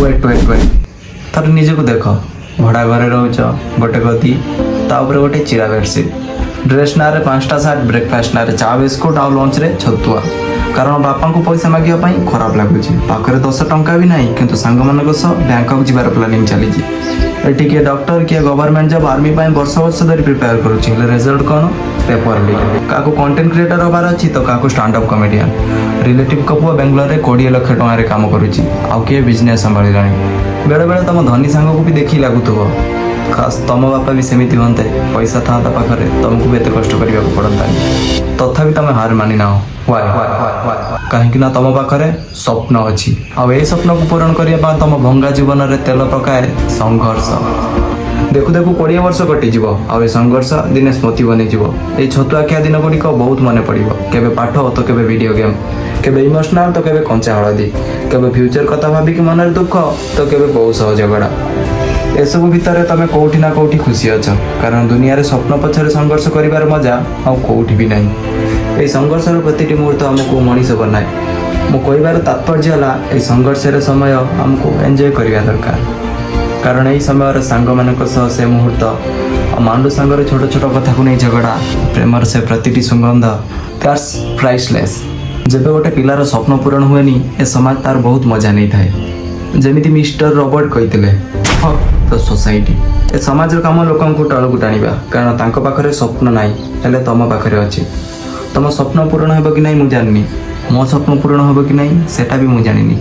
Wait, wait, wait. ଥରେ ନିଜକୁ ଦେଖ। ଭଡ଼ା ଘରେ ରହୁଛ, ଗୋଟେ ଗଦି, ତା ଉପରେ ଗୋଟେ ଚିରା ବେଡ଼ସିଟ୍, ଡ୍ରେସ୍ ନାଁରେ ପାଞ୍ଚଟା ସାର୍ଟ, ବ୍ରେକଫାଷ୍ଟ ନାଁରେ ଚା ବିସ୍କୁଟ ଆଉ ଲଞ୍ଚରେ ଛତୁଆ, କାରଣ ବାପାଙ୍କୁ ପଇସା ମାଗିବା ପାଇଁ ଖରାପ ଲାଗୁଛି। ପାଖରେ 10 ଟଙ୍କା ବି ନାହିଁ, କିନ୍ତୁ ସାଙ୍ଗମାନଙ୍କ ସହ ବ୍ୟାଙ୍କକ୍ ଯିବାର ପ୍ଲାନିଂ ଚାଲିଛି। ଏଠି କିଏ ଡକ୍ଟର, କିଏ ଗଭର୍ଣ୍ଣମେଣ୍ଟ ଜବ୍, ଆର୍ମି ପାଇଁ ବର୍ଷ ବର୍ଷ ଧରି ପ୍ରିପେୟାର କରୁଛି। ହେଲେ ରେଜଲ୍ଟ କ'ଣ? Paper leak. କାହାକୁ କଣ୍ଟେଣ୍ଟ କ୍ରିଏଟର ହେବାର ଅଛି ତ କାହାକୁ ଷ୍ଟାଣ୍ଡଅପ୍ କମେଡ଼ିଆନ୍। ରିଲେଟିଭ୍ଙ୍କ ପୁଅ ବେଙ୍ଗଲୋରରେ 20 ଲକ୍ଷ ଟଙ୍କାରେ କାମ କରୁଛି, ଆଉ କିଏ ବିଜନେସ୍ ସମ୍ଭାଳିଲାଣି। ବେଳେବେଳେ ତମ ଧନୀ ସାଙ୍ଗକୁ ବି ଦେଖି ଲାଗୁଥିବ, ଖାସ୍ ତମ ବାପା ବି ସେମିତି ହୁଅନ୍ତେ, ପଇସା ଥାନ୍ତା ପାଖରେ, ତମକୁ ବି ଏତେ କଷ୍ଟ କରିବାକୁ ପଡ଼ନ୍ତାନି। ତଥାପି ତମେ ହାର ମାନି ନାହ। Why? କାହିଁକି ନା ତମ ପାଖରେ ସ୍ୱପ୍ନ ଅଛି, ଆଉ ଏଇ ସ୍ୱପ୍ନକୁ ପୂରଣ କରିବା ପାଇଁ ତମ ଭଙ୍ଗା ଜୀବନରେ ତେଲ ପକାଏ ସଂଘର୍ଷ। ଦେଖୁ ଦେଖୁ 20 ବର୍ଷ କଟିଯିବ, ଆଉ ଏ ସଂଘର୍ଷ ଦିନେ ସ୍ମୃତି ବନିଯିବ। ଏଇ ଛତୁଆ ଖିଆ ଦିନ ଗୁଡ଼ିକ ବହୁତ ମନେ ପଡ଼ିବ। କେବେ ପାଠ ତ କେବେ ଭିଡ଼ିଓ ଗେମ୍, କେବେ ଇମୋସନାଲ ତ କେବେ କଞ୍ଚା ହଳଦୀ, କେବେ ଫ୍ୟୁଚର କଥା ଭାବିକି ମନରେ ଦୁଃଖ ତ କେବେ ବୋଉ ସହ ଝଗଡ଼ା। ଏସବୁ ଭିତରେ ତମେ କୋଉଠି ନା କୋଉଠି ଖୁସି ଅଛ, କାରଣ ଦୁନିଆରେ ସ୍ୱପ୍ନ ପଛରେ ସଂଘର୍ଷ କରିବାର ମଜା ଆଉ କୋଉଠି ବି ନାହିଁ। ଏଇ ସଂଘର୍ଷର ପ୍ରତିଟି ମୁହୂର୍ତ୍ତ ଆମକୁ ମଣିଷ ବନାଏ। ମୁଁ କହିବାର ତାତ୍ପର୍ଯ୍ୟ ହେଲା, ଏଇ ସଂଘର୍ଷର ସମୟ ଆମକୁ ଏନ୍ଜୟ କରିବା ଦରକାର, କାରଣ ଏଇ ସମୟରେ ସାଙ୍ଗମାନଙ୍କ ସହ ସେ ମୁହୂର୍ତ୍ତ ଆଉ ମାଣ୍ଡୁ ସାଙ୍ଗରେ ଛୋଟ ଛୋଟ କଥାକୁ ନେଇ ଝଗଡ଼ା, ପ୍ରେମର ସେ ପ୍ରତିଟି ସୁଗନ୍ଧ, that's priceless. ଯେବେ ଗୋଟେ ପିଲାର ସ୍ୱପ୍ନ ପୂରଣ ହୁଏନି, ଏ ସମାଜ ତାର ବହୁତ ମଜା ନେଇଥାଏ। ଯେମିତି ମିଷ୍ଟର ରବର୍ଟ କହିଥିଲେ, "Fuck the society." ଏ ସମାଜର କାମ ଲୋକଙ୍କୁ ତଳକୁ ଟାଣିବା, କାରଣ ତାଙ୍କ ପାଖରେ ସ୍ୱପ୍ନ ନାହିଁ, ହେଲେ ତମ ପାଖରେ ଅଛି। ତମ ସ୍ୱପ୍ନ ପୂରଣ ହେବ କି ନାହିଁ ମୁଁ ଜାଣିନି, ମୋ ସ୍ୱପ୍ନ ପୂରଣ ହେବ କି ନାହିଁ ସେଟା ବି ମୁଁ ଜାଣିନି,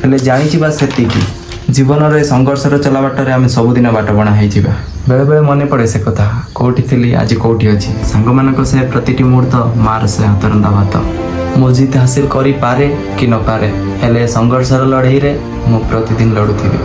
ହେଲେ ଜାଣିଛି ବା ସେତିକି, ଜୀବନର ଏ ସଂଘର୍ଷର ଚଲା ବାଟରେ ଆମେ ସବୁଦିନ ବାଟବଣା ହେଇଯିବା। ବେଳେବେଳେ ମନେ ପଡ଼େ ସେ କଥା, କୋଉଠି ଥିଲି, ଆଜି କୋଉଠି ଅଛି। ସାଙ୍ଗମାନଙ୍କ ସେ ପ୍ରତିଟି ମୁହୂର୍ତ୍ତ, ମାର ସେ ହାତରନ୍ଧା ଭାତ। ମୁଁ ଜିତ୍ ହାସିଲ କରିପାରେ କି ନପାରେ, ହେଲେ ଏ ସଂଘର୍ଷର ଲଢ଼େଇରେ ମୁଁ ପ୍ରତିଦିନ ଲଢ଼ୁଥିବି।